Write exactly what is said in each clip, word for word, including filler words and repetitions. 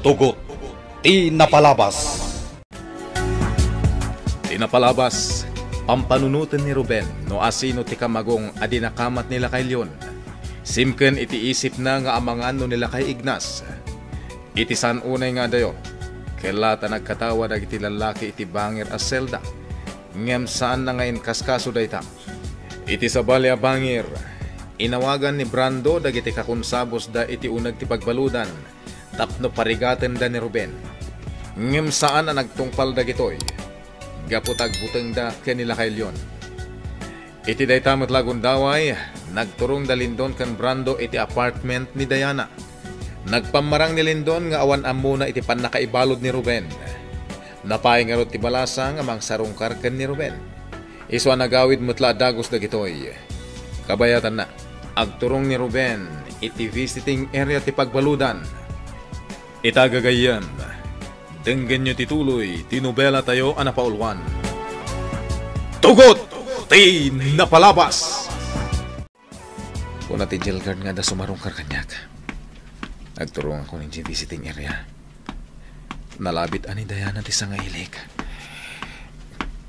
Tugot ti napalabas. Ti napalabas, pampanunoten ni Ruben no asino ti kamagong a dinakamat ni Lakay Leon. Simken iti isipna nga amangan no ni Lakay Ignas. Iti saan unay nga adayo, kella ta nagkatawa dagiti lallaki iti bangir a selda, ngem saanna nga inkaskaso dayta. Iti sabali a bangir, inawagan ni Brando dagiti kakonsabosda iti uneg ti pagbaludan tapno parigatenda ni Ruben. Ngem saan a nagtungpal dagitoy, gapu ta agbutengda ken ni Lakay Leon. Iti dayta met la a gundaway, nagturong da Lindon ken Brando iti apartment ni Diana. Nagpammarang ni Lindon nga awan ammona iti pannakaibalud ni Ruben. Napay ngarud ti balasang a mangsarungkar ken ni Ruben. Isu a nagawid met la a dagus dagitoy. Kabayatanna, agturong ni Ruben iti visiting area ti pagbaludan. Ita gagayyem, denggenyo ti tuloy ti nobelatayo a napauluan, Tugot ti Napalabas! Kuna ti jail guard nga adda sumarungkar kaniak. Agturongakon idiay visiting area. Nalabit a ni Diana ti sangailik.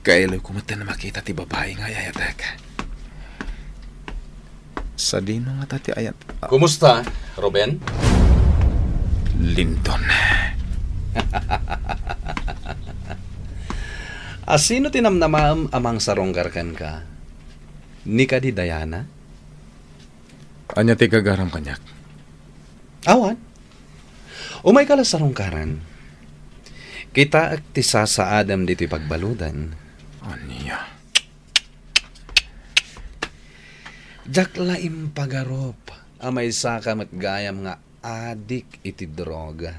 Kailoyko metten a makita ti babai nga ay-ayatek. Sadino ngata ti ayat-, Kumusta, Ruben? Lindon. Asino ti namnamaem a mangsarungkar kenka? Ni kadi Diana? Ania ti gagaram kaniak? Awan. Umayka la sarungkaren. Kitaek ti sasaadem ditoy pagbaludan. Ania? Diak la impagarup a maysaka met gayam nga adik iti droga.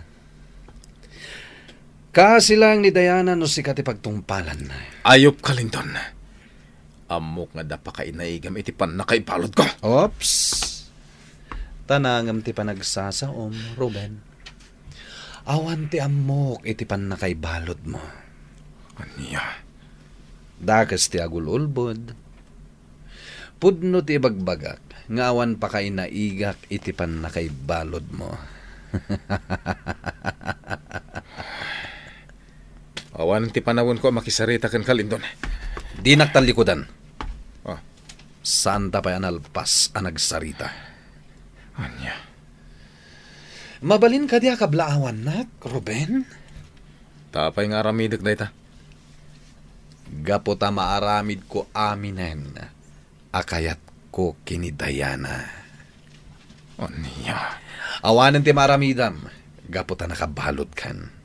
Kaasi laeng ni Diana no sika ti pagtungpalanna. Ayupka, Lindon. Ammok nga adda pakainaigam iti pannakaibaludko. Oops! Tanangem ti panagsasaom, Ruben. Awan ti ammok iti pannakaibaludmo. Ania? Dakes ti agul-ulbod. Pudno ti ibagbagak nga awan pakainaigak iti pannakaibaludmo. Awan ti panawenko a makisarita kenka, Lindon. Dinak tallikudan. Ah. Saanta pay a nalpas a nagsarita. Ania? Mabalin kadi a kablaawannak, Ruben? Apay nga aramidek dayta? Gapu ta maaramidko aminen a kayatko ken ni Diana. Ania? Awanen ti maaramidam gapu ta nakabaludkan.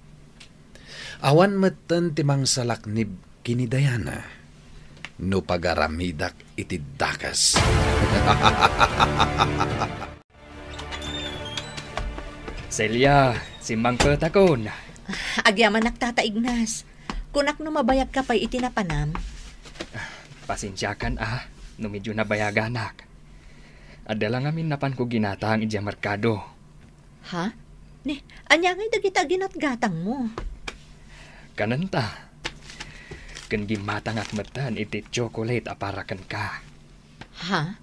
Awan metten ti mangsalaknib ken ni Diana no pagaramidak iti dakes. Celia, simmangpetakon. Agyamanak, Tata Ignas. Kunak no mabayagka pay iti napanam. Pasensiakan a, no medyo nabayaganak. Adda la ngamin napanko ginatang idiay merkado. Ha? Ni, ania ngay dagita a ginatgatangmo? Kanenta. Ken gimmatangak metten iti chocolate a para kenka. Ha?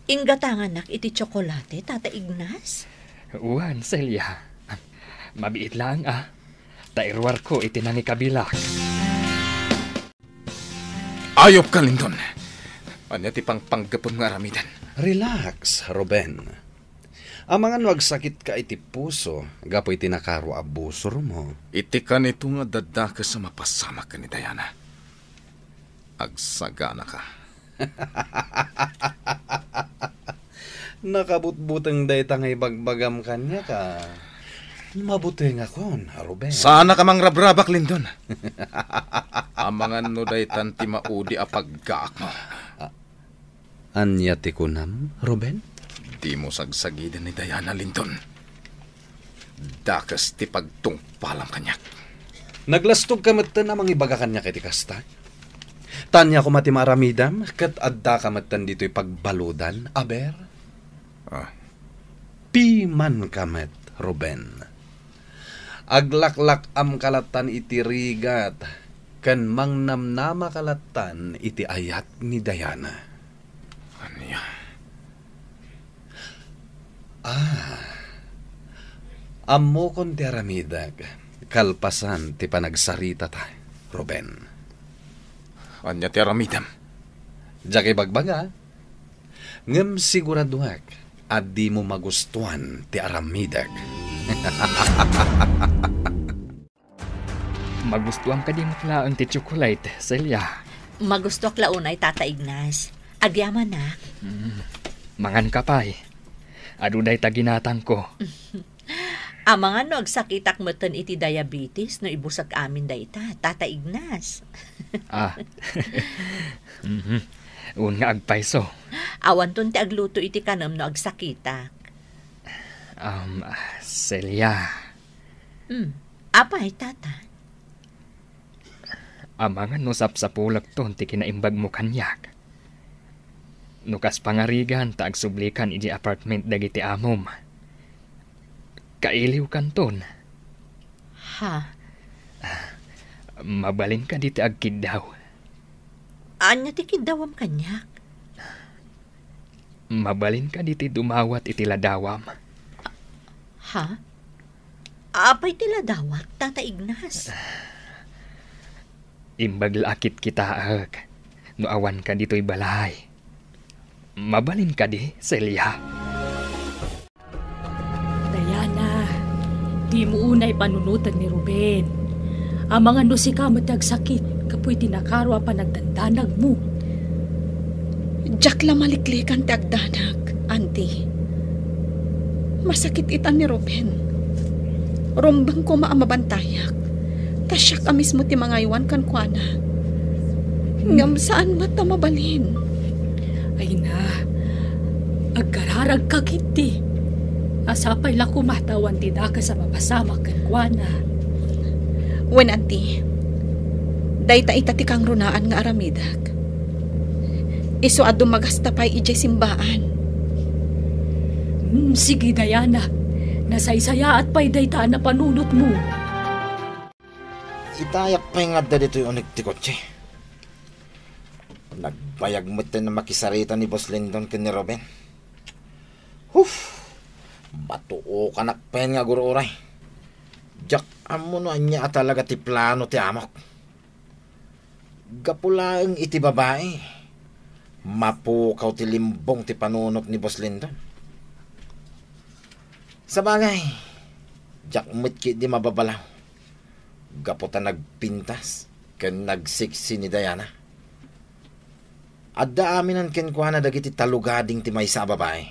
Inggatangannak iti tsokolate, Tata Ignas? Wen, Celia. Mabiit laeng a. Ta iruarko iti nangikabilak. Ayupka, Lindon. Ania ti pangpanggepem nga aramiden? Relax, Ruben. Amangan no agsakitka iti puso gapu iti nakaro a busormo. Iti kanito nga adda dakes a mapasamak ken ni Diana, agsaganaka. Nakabutbuteng dayta nga ibagbagam kaniak a. Mabutengakon, Ruben. Saanak a mangrabrabak, Lindon. Amangan no daytan ti maudi a paggaakmo. A-, ania ti kunam, Ruben? Dimo sagsagiden ni Diana, Lindon. Dakes ti pagtungpalam kaniak. Naglastogka metten a mangibaga kaniak iti kasta? Ta ania koma ti maaramidam ket addaka metten ditoy pagbaludan, aber? Ah. Pimanka met, Ruben. Aglaklak-amka lattan iti rigat ken mangnamnamaka lattan iti ayat ni Diana. Ania? Ah. Ammokon ti aramidek, kalpasan ti panagsaritata, Ruben. Ania ti aramidem? Diak ibagbaga, ngem siguradoak a dimo magustuan ti aramidek. Magustuam kadi met laeng ti tsokolate, Celia? Magustuak la unay, Tata Ignas. Agyamanak. Mm. Manganka pay. Adu dayta ginatangko. Amangan no agsakitak metten iti diabetes no ibusek amin dayta, Tata Ignas. Ah. Mhm. Wen nga agpayso. Awanton ti agluto iti kanem no agsakitak. Um, Celia. Hmm. Apay, Tata? Amangan no sapsapulekton ti kinaimbagmo kaniak. No kas pangarigan ta agsublikan iti apartment dagiti amom, kailiwkanton. Ha? Mabalin kadi ti agkiddaw? Ania ti kiddawam kaniak? Mabalin kadi ti dumawat iti ladawam? Ha? Apay ti ladawak, Tata Ignas? Imbag la a kitkitaek no awanka ditoy balay. Mabalin kadi, Celia? Diana, dimo unay panunoten ni Ruben. Amangan no sika met ti agsakit gapu iti nakaro a panagdandanagmo. Diak la maliklikan ti agdanag, Auntie. Masakit itan ni Ruben. Rumbeng koma a mabantayak. Ta siak a mismo ti mangaywan kenkuana. Ngem saan met a mabalin. Ay na, agkararagka ketdi. A sapay la koma ta awan ti dakes a mapasamak kenkuana. Wen, Auntie, dayta ita ti kangrunaan nga aramidek. Isu a dumagasta pay idiay simbaan. Hmm, sige, Diana. Nasaysayaat pay dayta a napanunotmo. Itayak pay nga adda ditoy uneg ti kotse. Nagbayag metten a makisarita ni Boss Lindon ken ni Ruben. Huf! Matuokanak pay nga agur-uray. Diak ammo no ania a talaga ti plano ti amok. Gapu laeng iti babai, mapukaw ti limbong ti panunot ni Boss Lindon. Sabagay, diak met ketdi mababalaw gapu ta nagpintas ken nagseksi ni Diana. Adda aminan kenkuana dagiti talugading ti maysa a babai.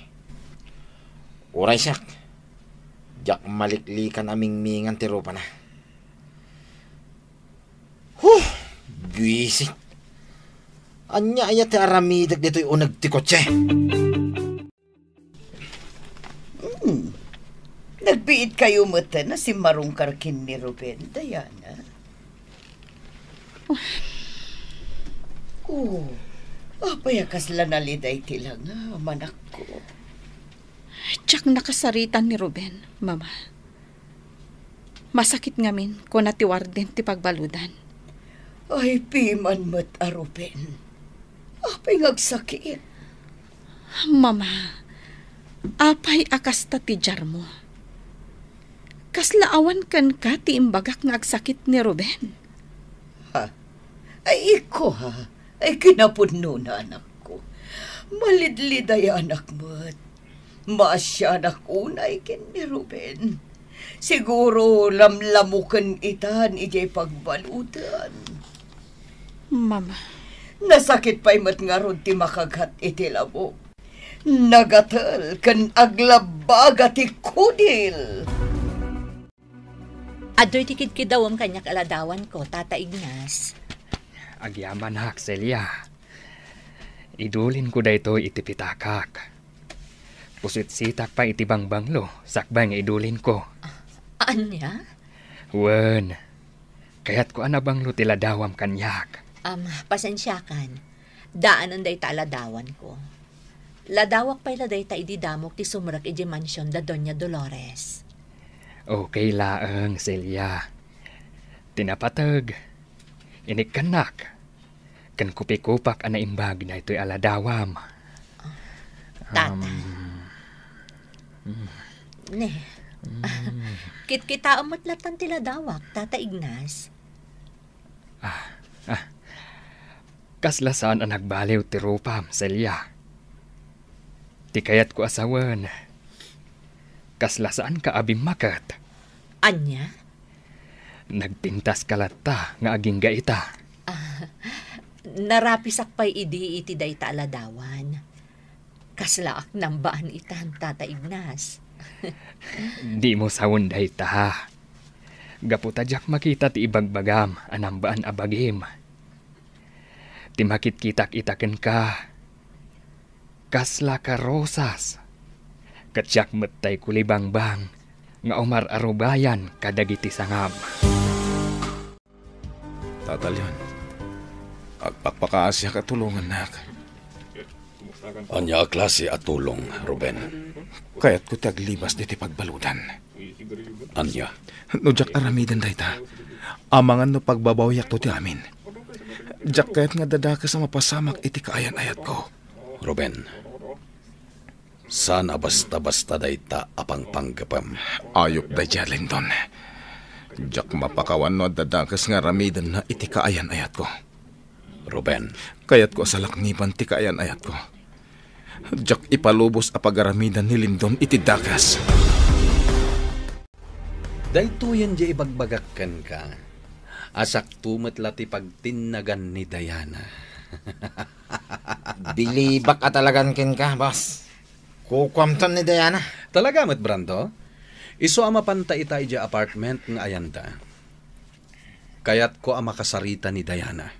Uray siak, diak maliklikan a mingmingan ti rupana. Huh! Buisit. Ania aya ti aramidek ditoy uneg ti kotse? Hmm. Nagbiit kayo met a simmarungkar ken ni Ruben, Diana. Oh, apay a kasla naliday ti langam, anakko? Diak nakasaritan ni Ruben, Mama. Masakit ngamin, kuna ti warden ti pagbaludan. Ay, piman met a Ruben. Apay nga agsakit? Mama, apay a kasta ti diarmo? Kasla awan kenka ti imbagak nga agsakit ni Ruben? Ha? Ay, iko, ha? Ay, kinapudnona, anakko. Malidlidayanak met. Maasianak unay ken ni Ruben. Siguro lamlamuken itan idiay pagbaludan. Mama. Nasakit pay met ngarud ti makaghat iti lamok. Nagatel ken aglabaga ti kudil. Adtoy ti kidkidawem kaniak a ladawanko, Tata Ignas. Agyamanak, Celia. Idulinko daytoy iti pitakak. Pusitsitak pay iti bangbanglo, sakbay nga idulinko. Ania? Wen, kayatko a nabanglo ti ladawam kaniak. Am, pasensiakan. Daanen dayta a ladawanko. Ladawak pay la dayta idi damok ti sumrek idiay mansion da Doña Dolores. Okay laeng, Celia. Ti napateg, inikkannak. Ken kupikupak a naimbag daytoy a ladawam. Tata. Um, mm. Ne. Mm. Kitkitaem met latta ti ladawak, Tata Ignas. Ah, ah. Kasla saan a nagbaliw ti rupam, Celia. Ti kayatko a sawen, kasla saanka a bimmaket. Ania? Nagpintaska latta nga agingga ita. Ah, narapisak pay idi iti dayta a ladawan. Kaslaak nambaan itan, Tata Ignas. Dimo sawen dayta. Gapu ta diak makita ti ibagbagam a nambaan a bagim. Ti makitkitak ita kenka, kasla karosas. Ket siak met tay kulibangbang nga umar-arubayan kadagiti sangam. Tata Leon, agpakpakaasiak a tulongannak. Ania a klase a tulong, Ruben? Kayatko ti aglibas ditoy pagbaludan. Ania? No diak aramiden dayta, amangan no pagbabawiakto ti amin. Diak kayat nga dadakes a mapasamak iti kaayan-ayatko. Ruben, saan a basta-basta dayta a pangpanggepem. Ayup daydiay a Lindon. Diak mapakawan no adda dakes nga aramidenna iti kaayan-ayatko. Ruben. Kayatko a salakniban ti kaayan-ayatko. Diak ipalubos a pagaramidan ni Lindon iti dakes. Daytoyen diay ibagbagak kenka, a sakto met la ti pagtinnagan ni Diana. Bilibak a talagan kenka, boss. Kukuamton ni Diana. Talaga met, Brando? Isu a mapanta ita idiay apartment nga ayanda. Kayatko a makasarita ni Diana.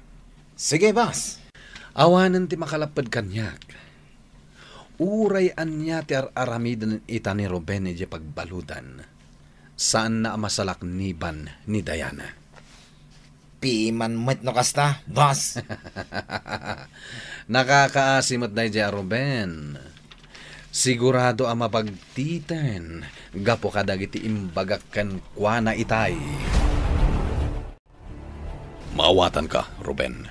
Sige, boss. Awanen ti makalapped kaniak. Uray ania ti ar-aramiden ita ni Ruben idiay pagbaludan, saanna a masalakniban ni Diana. Piman met no kasta, boss. Nakakaasi met daydiay a Ruben. Sigurado a mabagtiten gapu kadagiti imbagak kenkuana itay. Maawatanka, Ruben.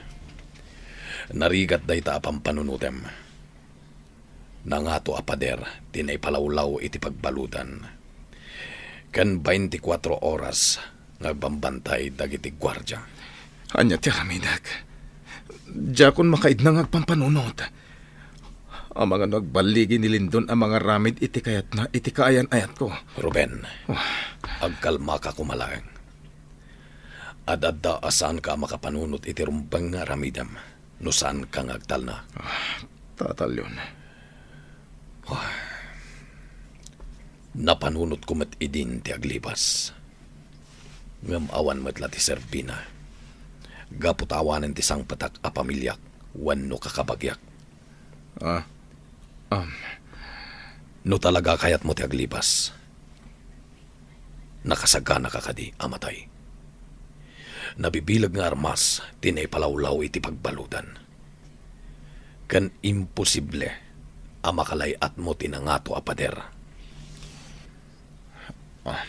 Narigat dayta a pampanunotem. Nangato a pader ti naipalawlaw iti pagbaludan, ken bainti kuatro oras nga agbambantay dagiti guardia. Ania ti aramidek? Diakon makaidna nga agpampanunot. Amangan no agballigi ni Lindon a mangaramid iti kayatna iti kaayan-ayatko. Ruben, wah, agkalmaka koma laeng. Ad-adda a saanka a makapanunot iti rumbeng nga aramidem no saanka nga agtalna. Ah, Tata Leon. Ah. Napanunotko met idin ti aglibas. Ngem awan met la ti serbina. Gapu ta awanen ti sangpetak a pamiliak wenno kakabagiak. Ah, um. No talaga kayatmo ti aglibas, nakasaganaka kadi a matay. Nabibileg nga armas ti naipalawlaw iti pagbaludan. Ken imposible a makalay-atmo ti nangato a pader. Ah,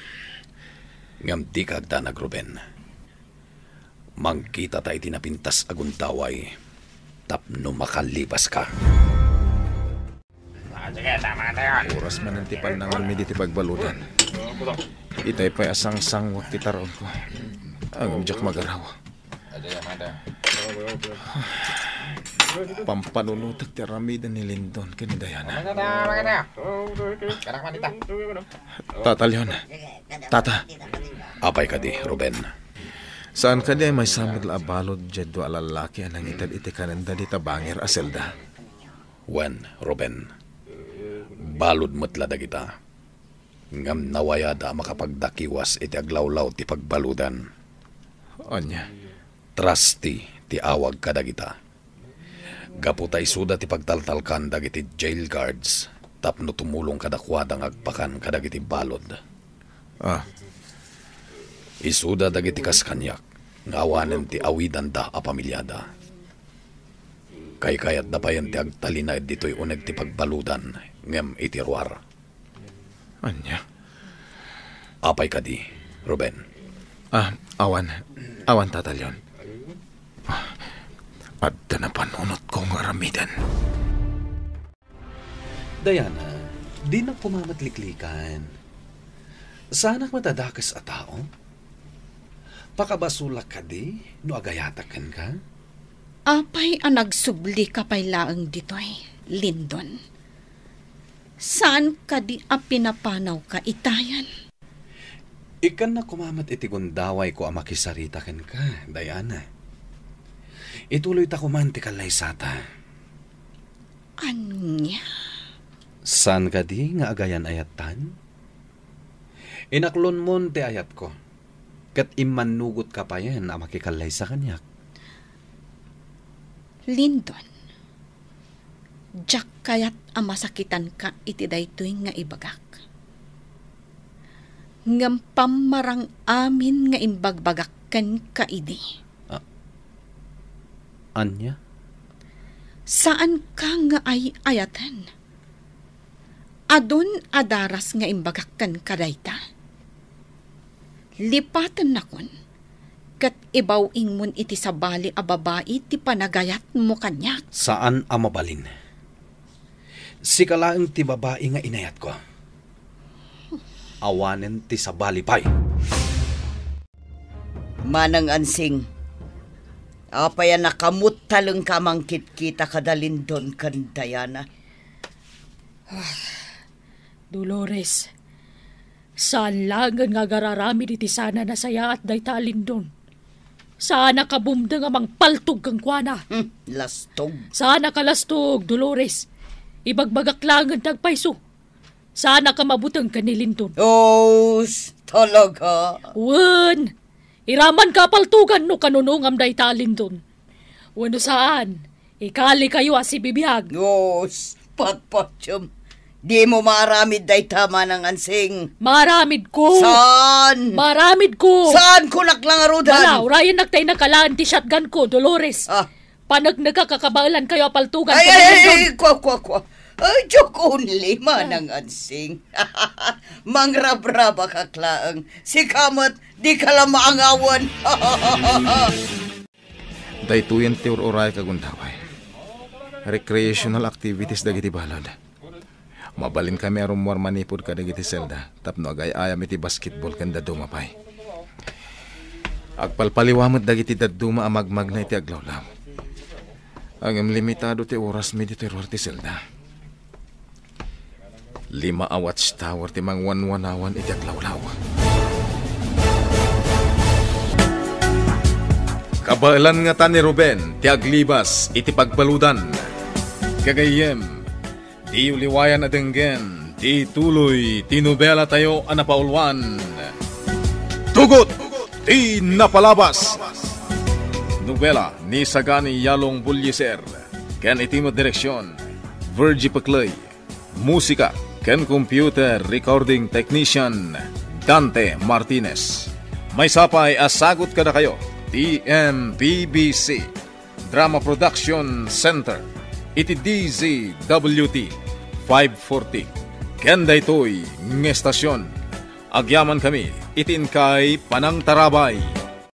ngem dika agdanag, Ruben. Mangkitata iti napintas a gundaway tapno makalibaska. Oras manen ti pannanganmi ditoy pagbaludan. Itay pay a sangsangwak ti taraonko. Ngem diak magaraw. Pampanunotek ti aramiden ni Lindon ken ni Diana. Tata Leon. Tata. Apay kadi, Ruben? Saan kadi a maysa met la a balud diay dua a lallaki a nangited iti kanenda dita bangir a selda? Wen, Ruben. Balud met la dagita. Ngem nawayada a makapagdakiwas iti aglawlaw ti pagbaludan. Ania? Trustee ti awag kadagita. Gapu ta isuda ti pagtaltalkan dagiti jail guards tapno tumulong kadakuada nga agpakan kadagiti balud. Ah. Isuda dagiti kas kaniak nga awanen ti awidanda a pamiliada. Kaykayatda payen ti agtalinaed ditoy uneg ti pagbaludan ngem iti ruar. Ania? Apay kadi, Ruben? Ah, awan. Awan, Tata Leon. Ah, adda napanunotko nga aramiden. Diana, dinak koma met liklikan. Saanak met a dakes a tao? Pakabasolak kadi no agayatak kenka? Apay a nagsublika pay laeng ditoy, Lindon? Saan kadi a pinapanawka itayan? Ikkannak koma met iti gundawayko a makisarita kenka, Diana. Ituloyta koman ti kallaysata. Ania? Saan kadi nga agayan-ayattan? Inaklonmon ti ayatko, ket immannugotka payen a makikallaysa kaniak. Lindon, diak kayat a masakitanka iti daytoy nga ibagak. Ngem pammarang amin nga imbagbagak kenka idi. A-, ania? Saanka nga ay-ayaten. Adun a daras nga imbagak kenka dayta. Lipatennakon, ket ibaw-ingmon iti sabali a babai ti panagayatmo kaniak. Saan a mabalin. Sika laeng ti babai nga inayatko. Awanen ti sabali pay. Manang Ansing, apay a nakamuttalengka a mangkitkita kada Lindon ken Diana? Ah, Dolores, saan laengen nga agararamid iti saan a nasayaat dayta a Lindon. Saan a kabumdeng a mangpaltog kenkuana. Hmm, lastog. Saan a kalastog, Dolores. Ibagbagak laengen ti agpayso. Saan a kamabuteng ken ni Lindon. Os, talaga? Wen, iramanka a paltogan no kanunongam dayta a Lindon. Wenno saan, ikalikayo a sibibiag. Os, patpatiem. Dimo maaramid dayta, Manang Ansing. Maaramidko. Saan? Maaramidko. Saan ko naklangarudan? Wala, urayennak ta inakalaen ti shotgunko, Dolores. Ah. Paneknekak a kabaelankayo a paltogan Ay, ken ay, ay, Lindon. Ay, kwa, kwa, kwa. Ay, joke only, Manang Ansing. Mangrabrabakak laeng. Sika met, di ka la maangawan. Daytoyen ti ur-uray, kagundaway. Recreational activities dagiti balud. Mabalinkami a rummuar manipud kadagiti selda tapno agay-ayam iti basketball ken dadduma pay. Agpalpaliwa met dagiti dadduma a magmagna iti aglawlaw. Ngem limitado ti orasmi ditoy ruar ti selda. Lima a watchtower ti mangwanwanawan iti aglawlaw. Kabaelan ngata ni Ruben ti aglibas iti pagbaludan. Gagayyem, diyo liwayan a denggen ti tuloy ti nobelatayo a napauluan, Tugot ti Napalabas. Nobela ni Sagani Yalong Bullieser ken iti met direksion, Virgie Pecley. Musika ken computer recording technician, Dante Martinez. Maysa pay a sagut kadakayo ti M P B C Drama Production Center iti D Z W T five forty. Ken daytoy nga estasion, agyamankami iti inkay panangtarabay.